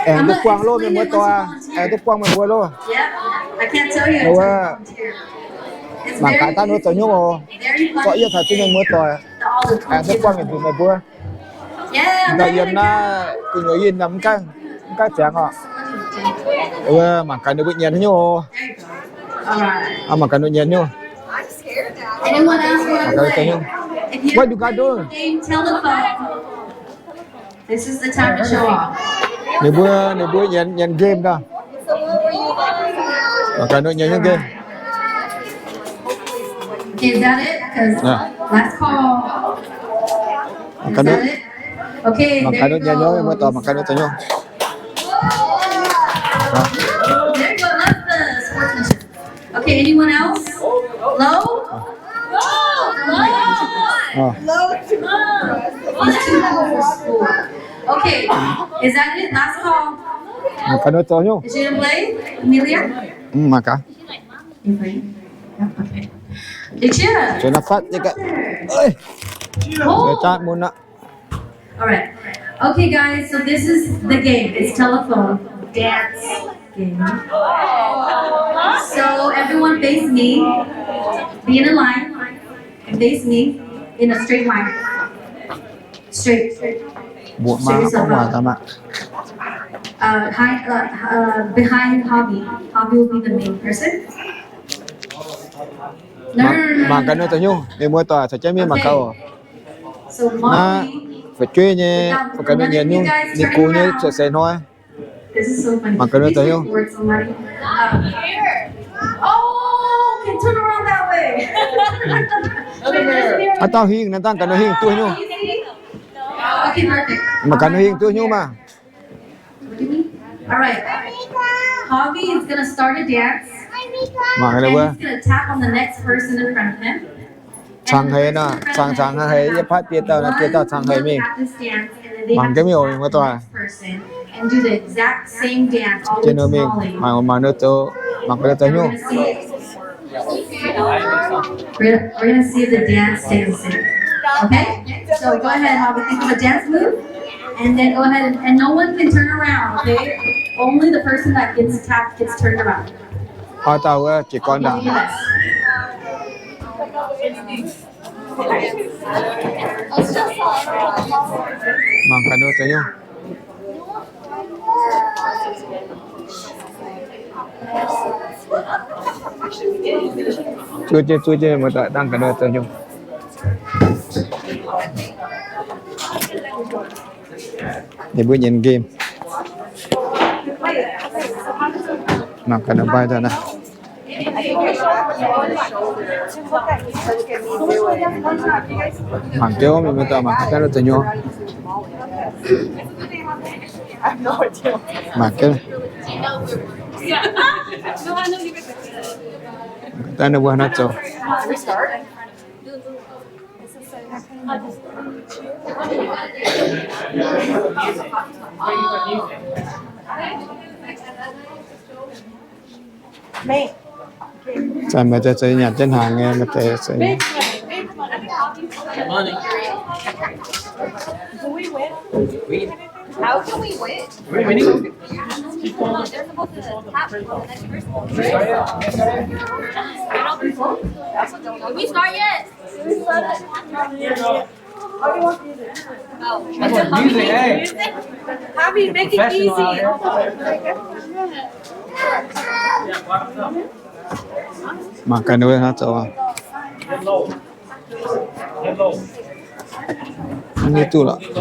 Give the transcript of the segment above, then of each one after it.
Aengx duqv buangh loh, mienh muoz doic, aengx duqv buangh meih mbuo loh. Wuov, mangc gaax daaih nor zoux hnyouv oc. Zorqv yie caux jienv mienh muoz doic aengx duqv buangh yietc nzunc meih mbuo. Daaih yiem naaiv gu'nyuoz yinh mv gaengh, mv gaengh ziangx oc. Wuov, mangc gaax ninh mbuo nyienz hnyouv oc. Mangc gaax ninh mbuo nyienz hnyouv. What you guys doing? Ninh mbuo, ninh mbuo nyienz, nyienz game daaih. Mangc gaax ninh mbuo nyienz hnyouv game. Mangc gaax ninh mbuo nyienz hnyouv, mienh muoz doic, mangc gaax ninh mbuo zoux hnyouv. Okay, anyone else? Low? Low. It's too cold for school. Okay, is that it? Last call. Mangc gaax ninh mbuo zoux hnyouv. Is she gonna play? Amelia? Mangc gaax. You play? Yep, okay. Did you? All right. Okay, guys, so this is the game. It's telephone dance game. So everyone face me. Be in a line and face me in a straight line. Straight. Straight yourself up. Uh, hi, uh, uh, behind Hobby. Hobby will be the main person. No, no, no, no, no. Mangc gaax ninh zoux hnyouv, mienh muoz doic caux jienv mingh mangc gaax oc. Naaiv fu'jueiv nyei, mangc gaax ninh nyienz hnyouv, ninh gux nyei cuotv seix hnoi. Mangc gaax ninh zoux hnyouv. Aav dauh hingh, naaiv dangh gaax ninh hingh duqv hnyouv. Mangc gaax ninh hingh duqv hnyouv maah. All right. Hobby is gonna start a dance. Mangc gaax ninh wuov. Cangx heix nor, cangx cangx heix, yie patv dieh dauh, naaiv dieh dauh cangx heix mingh. Mangc gaax mingh oc, mienh muoz doic. Jienv ninh mingh, mangc, mangc ninh zoux, mangc gaax ninh zoux hnyouv. We're, we're gonna see if the dance stays the same. Okay? So go ahead, Hobby, think of a dance move. And then go ahead and, and no one can turn around, okay? Only the person that gets tapped gets turned around. Oix dauh wuov jiez gorn ndaangc. Mangc gaax ninh zoux hnyouv. Zuov jienv, zuov jienv, muoz-doic, dangh gaax ninh zoux hnyouv. Ninh mbuo nyienz game. Mangc gaax ninh mbuo daaih naaiv. Mangc jienv mienh muoz-doic, mangc gaax ninh zoux hnyouv. Mangc jienv. Daaih ninh mbuo haaix nor zoux. Zanc maaih deix zoux nyanc jienv hnaangx nyei, maaih deix zoux. How can we win? They're supposed to tap on the next person. Did we start yet? Music, hey. Hobby, make it easy. Mangc gaax ninh mbuo haaix nor zoux. Mv hiuv duqv lorqc.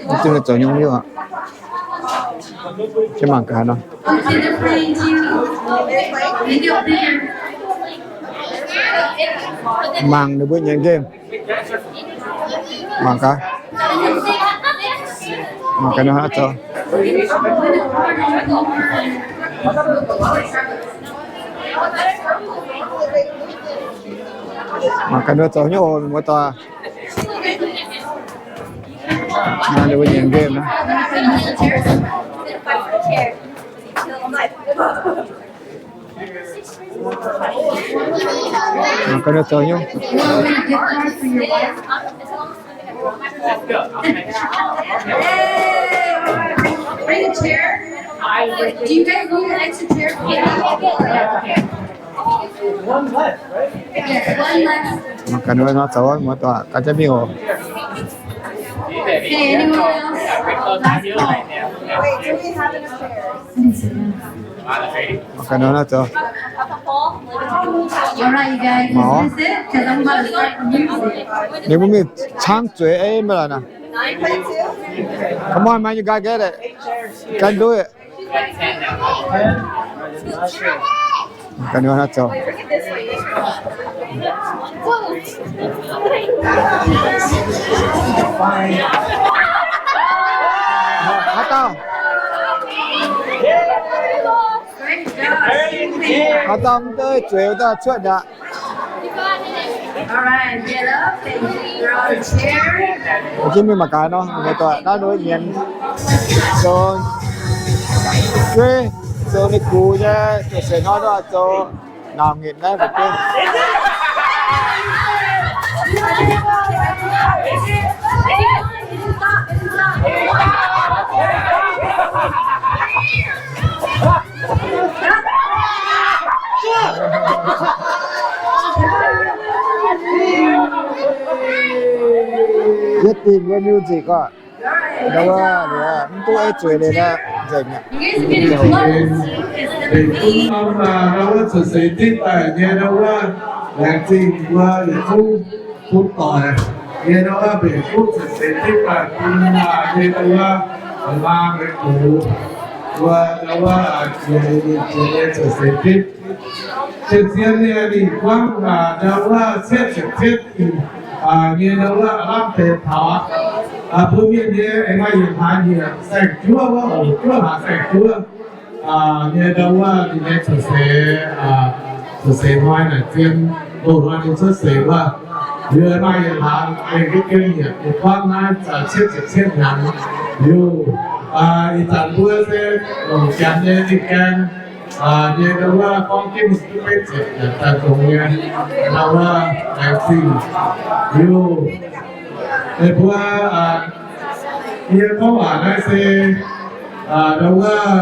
Mv hiuv duqv ninh zoux hnyouv aqv. Jienv mangc gaax nor. Mangc ninh mbuo nyienz game. Mangc gaax. Mangc gaax nor haaix zoux. Mangc gaax ninh mbuo zoux hnyouv oc, mienh muoz-doic. Naaiv ninh mbuo nyienz game naaiv. Mangc gaax ninh mbuo zoux hnyouv. Chair? Do you guys need an extra chair? Yes, one left. Mangc gaax nor zoux muoz-doic gaax jaax mingh oc. Okay, anyone else? Last call. Wait, do we have enough chairs? Mangc gaax nor zoux. All right, you guys, is this it? 'Cause I'm about to start the music. Ninh mbuo mingh caangv zueiz ei maiv la'naac. Come on, man, you gotta get it. Can do it. Ganh nor haaix zoux? Haaix dauh? Haaix dauh mv deix zueiz wuov dauh cuotv aqv. All right, get up and draw a chair. Jiex mingh mangc gaax nor, muoz-doic naaiv nor nyienz zoux jueiv, zoux ninh gux nyei, zoux seix hnoi nor zoux naamh nqitc naaiv fu'jueiv. Yietv dingh nyei music oc. Ndau wuov mv duqv ei zueiz liuz nzengc mi'aqv. Deix zungv norm ndau wuov cuotv seix zipv daaih nyei ndau wuov, laengz zingh mbuo yietc zungv bun doic nyei ndau wuov mbenc zungv cuotv seix zipv daaih bun nyei ndau wuov, maa meix gux, mbuo ndau wuov jiex ninh jiex nyei cuotv seix zipv. Zien-zien nyei ninh buangv ndau wuov cietv ziepc cietv nyei ndau wuov lamh deix taux aqv. Bun mienh nyei aengx maaih yietc hlaax hnyiex saeng-juov wuov, oc, juov hlaax saeng-juov nyei ndau wuov ninh nyei cuotv seix, cuotv seix hnoi naaic zien, loz-hnoi ninh cuotv seix wuov, liuz maaih yietc hlaax aengx duqv gengh hnyiex, ninh buangv naaiv cietv ziepc cietv hnyangx. Liuz ih zanc mbuo se longc janx nyei zingh gaeng nyei ndau wuov gorngv jienv mingh duqv betv ziepc yietc baeqv longx nyei ndau wuov laengz zingh. Liuz meih mbuo, yie gorngv waac naaiv se ndau wuov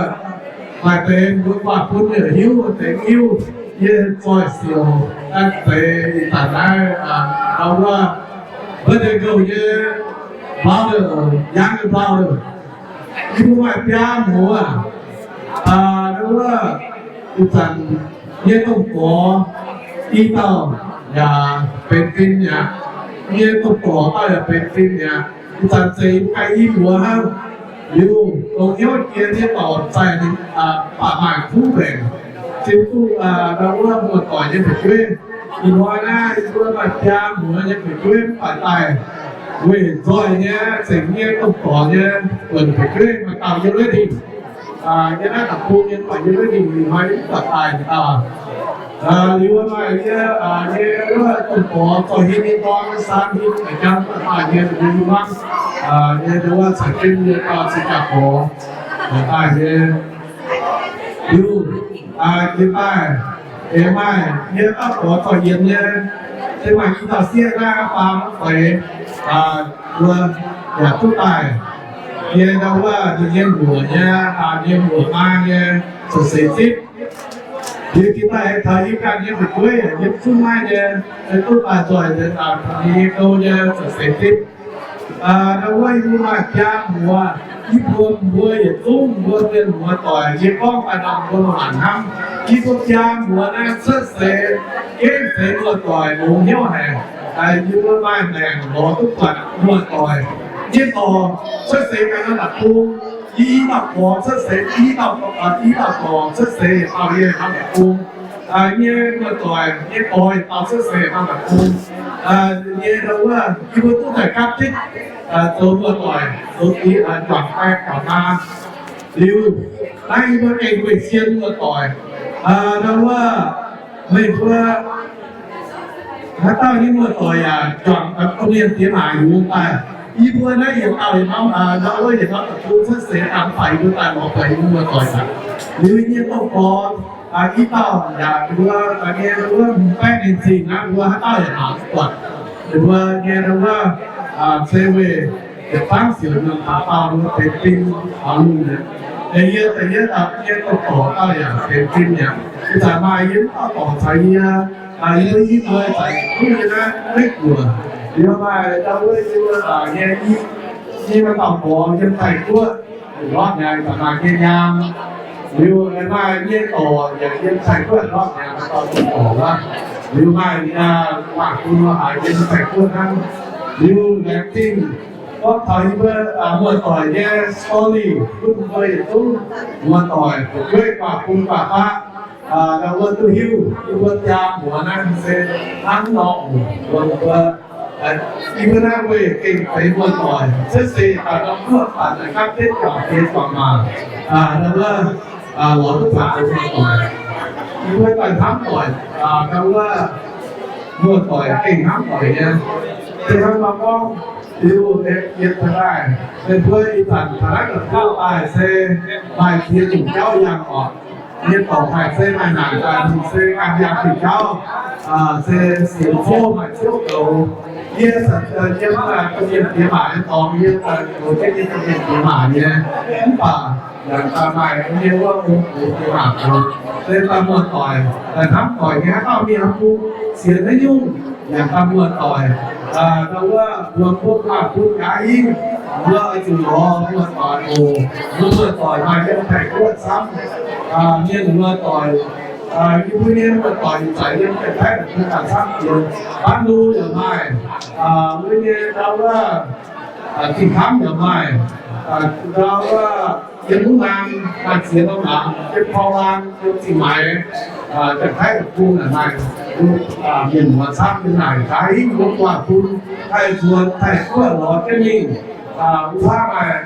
maaih deix mbuo buatc bun yaac hiuv, deix hiuv, yie zoih siouc naaiv deix ih zanc naaiv ndau wuov birthday girl nyei brother, younger brother. Yie mbuo maaih biaa muoz, ndau wuov ih zanc nyei domh gorx i dauh yaac benx fin mi'aqv. Nyei domh gorx dauh yaac benx fin mi'aqv. Ih zanc zeiz mbuo ganh i muoz hnangv. Liuz longc hnyouv jiex nyei dorc zaih ninh mv baac maaih kuv mbaengc, ziux duqv ndau wuov muoz-doic nyei fu'jueiv. Ih hnoi naaiv yie mbuo maaih biaa muoz nyei fu'jueiv mv baac daaih weih nzoih nyei, zengc nyei domh gorx nyei buonc fu'jueiv maaih dauh yiem Laiv Dingh. Yiem naaiv deic-bung nyei mv baac yiem Laiv Dingh ih hnoi mv baac daaih dauh. Liuz maaih yie nyei wuov domh gorx zorqv hien nyei dorn, saan hien nyei jangx daaih nyei, yie mangv nyei wuov caux jienv nyei dauh cing jaa-gorx daaih nyei. Liuz jiex daaih aengx maaih yie dauh gorx zorqv yienx nyei, se maaih i dauh sieqv naaiv faam mv feix, mbuo yaac duqv daaih nyei ndau wuov ninh nyei muoc nyei, ninh nyei muoc maa nyei cuotv seix zipv. Liuz jiex daaih aengx taux yie ganh nyei fu'jueiv yaac yiem zungv naaiv nyei, se duqv daaih nzoih ninh nyei gouv nyei cuotv seix zipv. Ndau wuov yie mbuo maaih biaa muoz, yie mbuo, mbuo yietc zungv mbuo mienh muoz-doic, yie gorngv daaih nor mbuo mangc hnamv, yie mbuo biaa muoz naaiv cuotv seix, gengh seix muoz-doic longx hnyouv haic. Yie mbuo maaih maengc lorz duqv buatc muoz-doic nyei dorc cuotv seix ganh norm deic-bung. Yie i dauh gorx cuotv seix, i dauh, i dauh dorc cuotv seix yietc dauh yiem norm deic-bung. Nyei muoz-doic nyei dorc yietc dauh cuotv seix norm deic-bung. Nyei ndau wuov yie mbuo duqv daaih gapv zipv zoux muoz-doic, zoux diex juangc baeng juangc maa. Liuz naaiv yie mbuo gengh weih sien muoz-doic. Ndau wuov meih mbuo haaix dauh nyei muoz-doic yaac juangc domh mienh diex maac yungz daaih. Yie mbuo naaiv yietc dauh yietc norm, ndau wuov yietc norm deic-bung cuotv seix daaih mv baac yie mbuo daaih lorz buatc yie mbuo muoz-doic aqv. Liuz nyei domh gorx i dauh yaac mbuo nyei ndau wuov hmz baeqv ninh zingh naaiv mbuo haaix dauh yaac mangc mv buatc. Ninh mbuo nyei ndau wuov se weih yietc zangv siouc nyungc taux dauh mbuo benx fin taux lungh mi'aqv. Yie daaih yie daaih yie daaih dorc dauh yaac benx zinh yaac ih zanc maaih yie mv dauh dorc caux yie, yie mbuo i muoz zanc duqv yie naaiv Meiv Guoqv. Liuz maaih ndau wuov yie mbuo nyei i, i maaih dauh gorx yiem Taiv Guoqv, lorz nyanc zanc maaih nyei nyaam. Liuz maaih nyei dorc yaac yiem Taiv Guoqv lorz nyanc maaih dauh dorc wuov. Liuz maaih waac bun lorz haic yiem Taiv Guoqv hnangv. Liuz laengz zingh gorngv taux yie mbuo muoz-doic nyei story bun mbuo yietc zungv muoz-doic fu'jueiv guaax bun guaax baqv, ndau wuov duqv hiuv yie mbuo biaa muoz naaiv se hnangv nor oc. Mbuo, yie mbuo naaiv mbuo yietc gengh benx muoz-doic, cuotv seix daaih norm guoqv daaih gapv jienv guangc jiex guangc maac, ndau wuov lorz duqv zanc muoz-doic. Yie mbuo daaih hnamv doic, ndau wuov muoz-doic gengh hnamv doic nyei. Se hnangv nor gorngv, liuz yietc daaih, meih mbuo ih zanc taux naaiv deic-bung daaih se maaih ziex nyungc jauv yangh oc. Yie dorc haic se maaih naanc daaih se ganh yangh diuh jauv, se sienx Ziouv maaih Ziouv goux. Yie yiem domh mienh diex maac nyei dorngx, yie daaih goux jienv yie domh mienh diex maac nyei. Mv baac yangh daaih maaih yie wuov ong gox diex maac goux, se daaih muoz-doic daaih hnamv doic nyei, haaix dauh mingh haaix bung sienx haaix nyungc yangh daaih muoz-doic. Ndau wuov mbuo mbuo guaax bun gaax hingv, mbuo oix zuqc lorz muoz-doic oc. Mbuo muoz-doic maaih yiem Taiv Guoqv camv, mienh muoz-doic, yie mbuo nyei muoz-doic ih zanc yiem Janx-Taiv deic-bung camv jiex. Baav nu yaac maaih, mbuo nyei ndau wuov Zingh Kamv yaac maaih, ndau wuov yiem Lungh Laang, maaih ziex norm laangz, yiem Korng Laang, yiem Zingh Maix, Janx-Taiv deic-bung naaic maaih mienh muoz camv nyei naaic. Gaax hingv mbuo guaax bun Taiv Nzuonx, Taiv Guoqv lorz jienv mingh, wuov baav maaih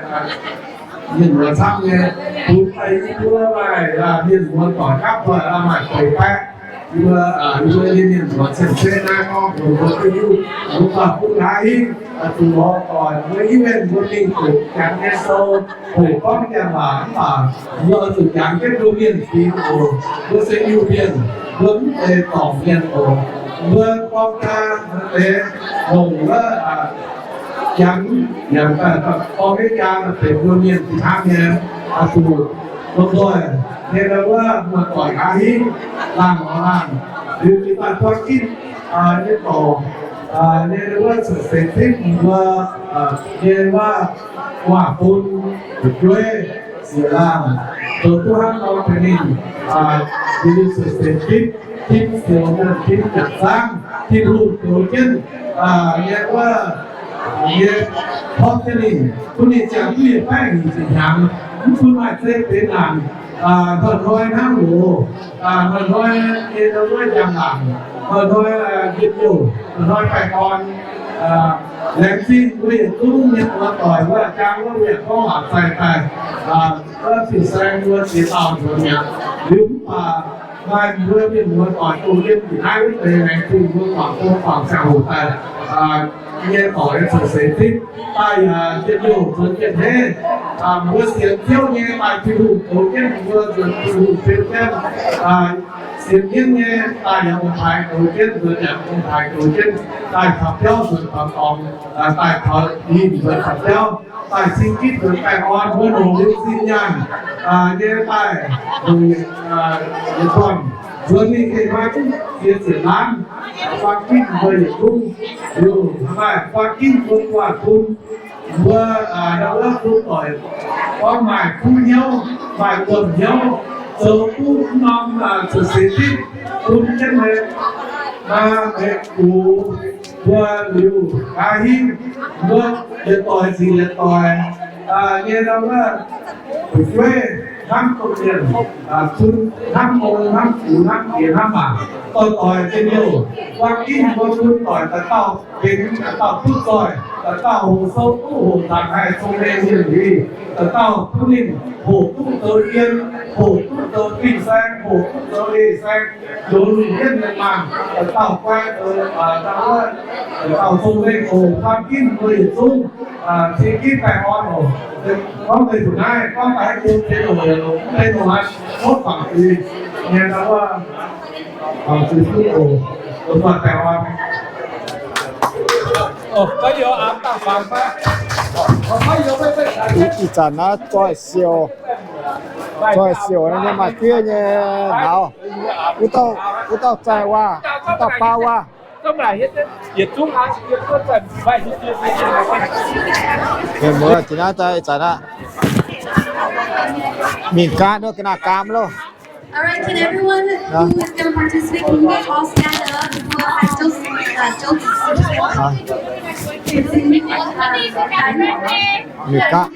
mienh muoz camv nyei, bun daaih yie mbuo maaih mienh muoz doic gapv doic maaih feix baeqv. Yie mbuo, yie mbuo nyei mienh muoz cien-ceqv naaiv gorngv mbuo duqv hiuv, mbuo guaax bun gaax hingv, zuqc lorz doic mbuo hiuv mienh mbuo mingh doqc Janx nyei sou, hoqc gorngv Janx waac mv baac mbuo oix zuqc jangx jienv mbuo mienh fingx oc. Mbuo se Iu-Mienh, mbuo mv zeiz dorngc mienh oc. Mbuo gorngv jaa deix longc wuov Janx, Janx daaih gorngv maiv jaa deix mbuo mienh fih hnangv nyei, oix zuqc lomh nzoih nyei ndau wuov muoz-doic gaax hingv laangh lorz laangh, liuz jiex daaih buangv ginv nyei dorc nyei ndau wuov cuotv seix zipv mbuo nyei wuov guaax bun fu'jueiv sieqv laangh, zoux duqv hnangv nor deix ninh, liuz cuotv seix zipv, zipv zioux mienh zipv jangc zaangv, Tin-Hungh zoux jienv nyei wuov, nyei porv jienv ninh, bun ninh ziangh duqv yietc baeqv nyic ziepc hnyangx, mv bun maaih zeiv benx naanc, hnoi-hnoi hnangv loz, hnoi-hnoi nyei ndau wuov njang-laangc, hnoi-hnoi njien-youh, hnoi-hnoi baengh orn. Laengz zingh mbuo yietc zungv mienh muoz doic wuov, jang wuov mienh gorngv waac zaih daaih, wuov fin-saeng mbuo ziex dauh nzuonx mi'aqv. Liuz mv baac maaih mbuo mienh muoz doic dongh yiem njiec naaiv wuov deix, laengz zingh mbuo guangc gong guangc ziangh hoc daaih nyei doic cuotv seix zipv daaih yaac njien-youh nzuonx jienv hneiv. Mbuo sienx Ziouv nyei daaih Tin-Hungh goux jienv mbuo nzuonx, Tin-Hungh beu jienv. Sienx mienv nyei daaih yaac ong-taaix goux jienv nzuonx, yaac ong-taaix goux jienv daaih caux biauv nzuonx caux dorngx, daaih caux ninh nzuonx caux biauv, daaih cing gitv nzuonx baengh orn, mbuo longc liuz zinh nyaanh nyei daaih longc yietc dorn nzuonx mingh gengh maaih ziex ziepc laanv. Buangh ginv mbuo yietc zungv liuz, maaih buangh ginv mbuo guaax bun mbuo ndau wuov bun doic gorngv maaih kuv hnyouv, maaih wuom hnyouv, zoux duqv mv norm cuotv seix zipv bun jienv mbuo, maa, meix gux mbuo liuz gaax hingv mbuo yietc doic ziqc yietc doic nyei ndau wuov fu'jueiv hnamv domh mienh, bun hnamv ong, hnamv gux, hnamv jiex, hnamv maac, doic-doic njien-youh. Buangh ginv mbuo bun doic da'dauh benx da'dauh duqv zoih, da'dauh hoqc sou duqv hoqc nzaangc haih cong-mengh mienh liz, da'dauh bun ninh hoqc duqv zoux jien, hoqc duqv zoux fin-saeng, hoqc duqv zoux eix saeng, zoux lungh ndiev mienh maanh, da'dauh guai zoux, da'dauh cong-mengh oc. Buangh ginv mbuo yietc zungv cing gitv baengh orn oc. Gorngv deix zuqc naaiv, gorngv daaih haaix nyungc deix longc yaac longc, mv deix longc haaix, tov bangc zuiz nyei ndau wuov, bangc zuiz duqv oc. Longc buatc baengh orn. Ih zanc naaiv zoih siou, Zoih siouc nyei maaih diev nyei nauz. Wuov dauh, wuov dauh zaih waac, wuov dauh baa waac. Mienh muoz, ih zanc aqv, mingh gaam, ga'naaiv gaam loh. All right, can everyone who is gonna participate, can you guys all stand up? Mingh gaam.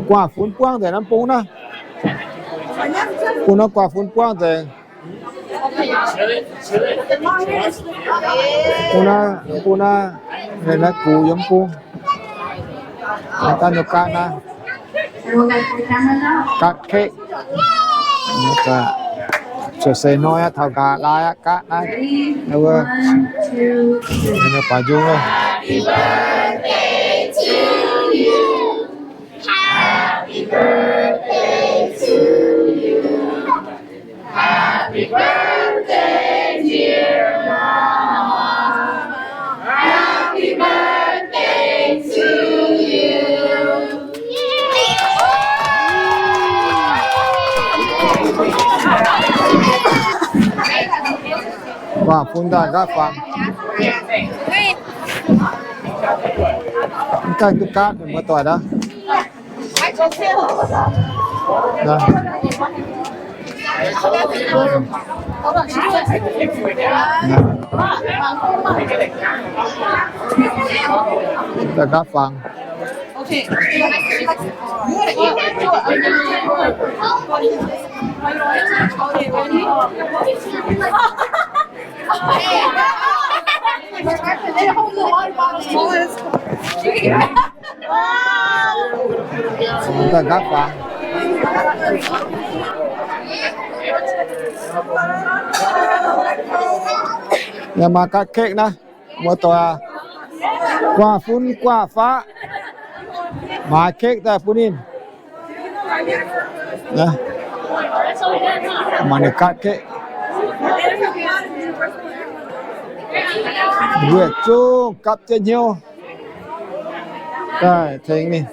Guaax funx buangv nzengc naaiv bung naaiv. Bung naaiv guaax funx buangv nzengc. Bung naaiv, bung naaiv, naaiv gux yiem bung. Daaih nor gaatv naaiv. Gaatv kekv. Cuotv seix hnoi aqv, taux nqa'haav laai aqv, gaatv naaiv. Wuov, baaix njung loh. Guaax funx daaih nqaatv fangx. Mv gaengh duqv gaatv, muoz-doic aqv. Daaih nqaatv fangx. Daaih nqaatv fangx. Yaac maaih gaatv kekv naaiv, muoz-doic aac. Guaax fun guaax faqv. Maaih kekv daaih bun ninh. Mangc ninh gaatv kekv. Mbuo zungv gapv jienv hnyouv daaih tengx ninh.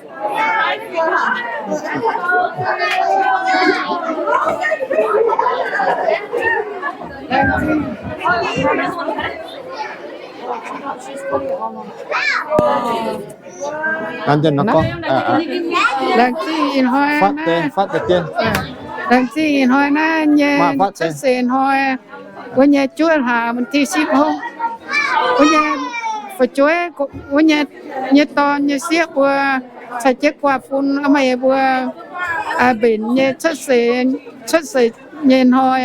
Laengz zingh ih hnoi, laengz zingh ih hnoi naaiv nyei cuotv seix hnoi, wuov nyei juov hlaax วันที่สิบหก wuov nyei fu'jueiv, wuov nyei, nyei dorn nyei sieqv mbuo caux jienv guaax fun maaih mbuo mbenc nyei cuotv seix, cuotv seix nyei hnoi.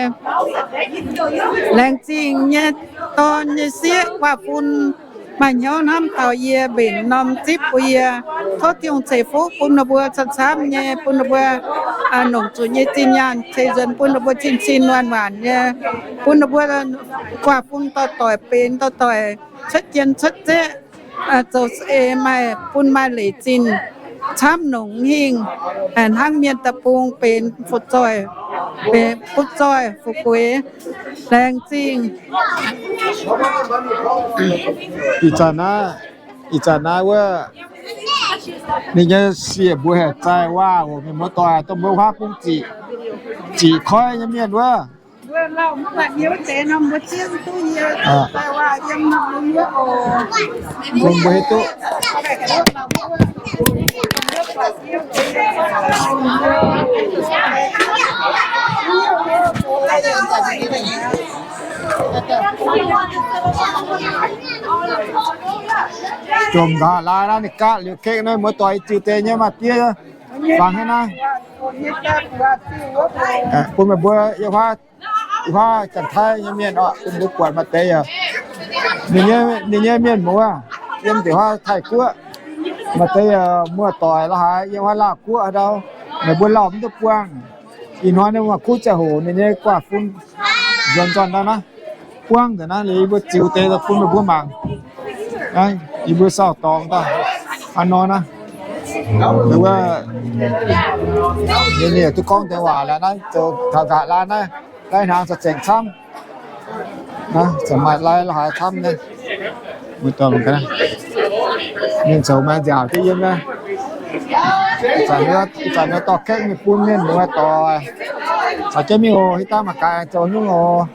Laengz zingh nyei dorn nyei sieqv guaax fun maaih hnyouv hnamv taux yie, mbenc norm zipv bun yie. Tov Tin-Hungh ceix fuqv bun ninh mbuo camv-camv nyei, bun ninh mbuo longc zuqc nyei zinh nyaanh ceix nzuonx bun ninh mbuo cin-cin waanc-waanc nyei, bun ninh mbuo guaax fun dorh doic benx dorh doic cuotv jien cuotv zeqv, zoux eix maaih bun maaih leic zinh camv nongc hingh, hnangv mienh deic-bung benx fu'zoih, benx fu'zoih fu'gueix. Laengz zingh. Ih zanc naaiv, ih zanc naaiv wuov, ninh nyei siec mbuo heuc zaih waac oc, mienh muoz-doic, dongh mbuo huaav bung ziqc, ziqc koiv nyei mienh wuov. Bun mbuo hiuv duqv. Jomc nqa'haav laai naaiv ninh gaatv liuz kekv naaiv, muoz-doic, ziux deix nyei maaz-diev fangx haaix naaiv. Bun meih mbuo yiem huaav, huaav Janx-Taiv nyei mienh oc, bun mbuo buatc maaih deix yaac, ninh nyei, ninh nyei mienh muoz yiem nzengc huaav Taiv-Guoqv. Maaih deix yaac muoz-doic la'haaix yiem huaav Laauh Guoqv haaix ndau, meih mbuo lauh mv duqv buangh. Ih hnoi ninh maaih kuv ziangh hoc ninh nyei guaax fun nzuonx zorn ndau naaiv, buangv nzengc naaiv liuz, yie mbuo ziux deix bun meih mbuo mangc. Yie mbuo sauh dorngx daaih haaix nor naaiv. Wuov, ninh yaac duqv gorngv deix waac laaix naaiv zoux taux nqa'haav naaiv, lai-hnaangx za'zengc camv. Naaiv zoux maaih lai haaix camv naaiv. Mbuo dorh mangc gaax, ninh zoux maaih nziaauc jienv yiem naaiv. Ih zanc mbuo dorh kekv mingh bun mienh muoz-doic, caux jienv mingh oc. Hitv daaih mangc gaax zoux nyungc oc.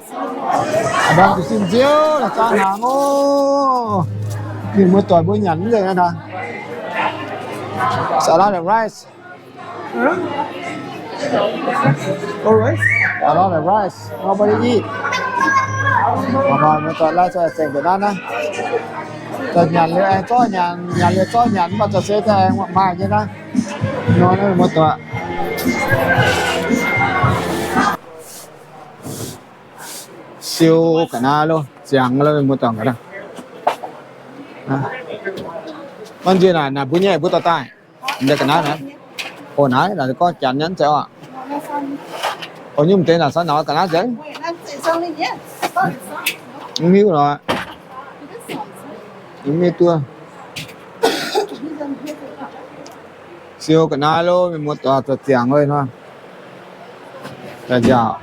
A'ndorm zuqc sin nziouv la'zanv hnaangx oc. Mienh muoz-doic mbuo nyanc mv nzengc aqv. It's a lot of rice. Huh? A lot of rice. Nobody eat. Muoz-doic lai zoux zengc mbuo naaiv naaiv. Zoux nyanc liuz aengx zorqv nyanc, nyanc liuz zorqv nyanc, mv baac zoux se daaih aengx maaih nyei naaiv. Nor naaiv muoz-doic. Siou ga'naaiv lo, ziangx lo, muoz-doic ga'naaiv. Maiv nziex naaic, naaic mbuo nyei mbuo dorh daaih. Nziex ga'naaiv naaiv. O naaiv, naaic gorngv janx nyei mv zeiz oc. O nyungc deix naaic san naaic ga'naaiv nzengc. Mv hiuv lorqc. Mv hiuv duqv. Siou ga'naaiv lo, mienh muoz-doic zoux ziangx lo hnoi. Nzaaux.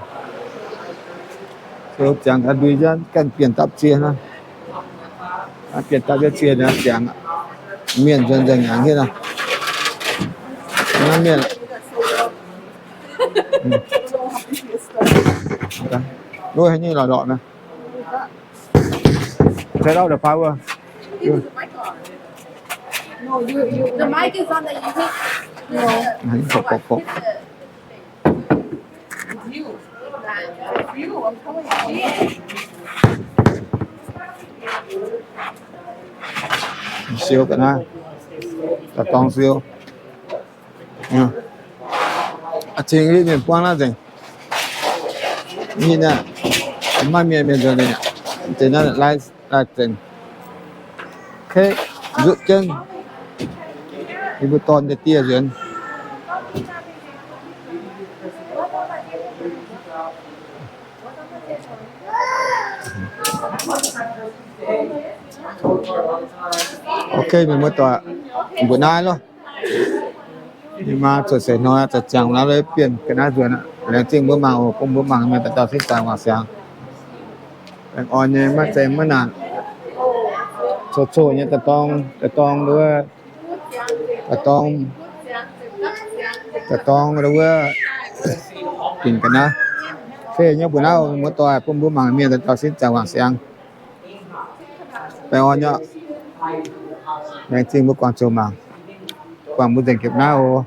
Siou ziangx ga'ndui jienv ganh bienh dapv cie hnangv. Bienh dapv jienv cie naaiv ziangx. Mienh nzuonx nzengc hnyangx hietv nor. Naaiv mienh. Lo haaix nyungc lorqc lorqc naaiv. Take out the power. The mic is on the, you hit the, the, the, the, the, Siou ga'naaiv, daaih dorng siou. A'cing mienh buangv naaiv nzengc. Mienh aah, maiv maaih mienh, mienh nzuonx nzengc aqv. Deix naaiv laai, laai nzengc. Kekv nzutv jienv, yie mbuo dorn deix dieh nzuonx. Ok, mienh muoz-doic, mbuo naaiv loh. Yie maa cuotv seix hnoi za'ziangx naaiv lo bienh ga'naaiv nzuonx aqv. Laengz zingh mbuo mangc oc, bun mbuo mangc mienh dauh dauh sin zaangc wangc siangx. Baengh orn nyei, maiv zeiz maiv naanc. Coqv-coqv nyei da'dorng, da'dorng wuov, da'dorng, da'dorng wuov, dinc ga'naaiv. Fei nyei mbuo naaiv oc, muoz-doic, bun mbuo mangc mienh dauh dauh sin zaangc wangc siangx. Baengh orn nyei. Laengz zingh mbuo guangc zoux mangc. Guangc mbuo nzengc ga'naaiv oc.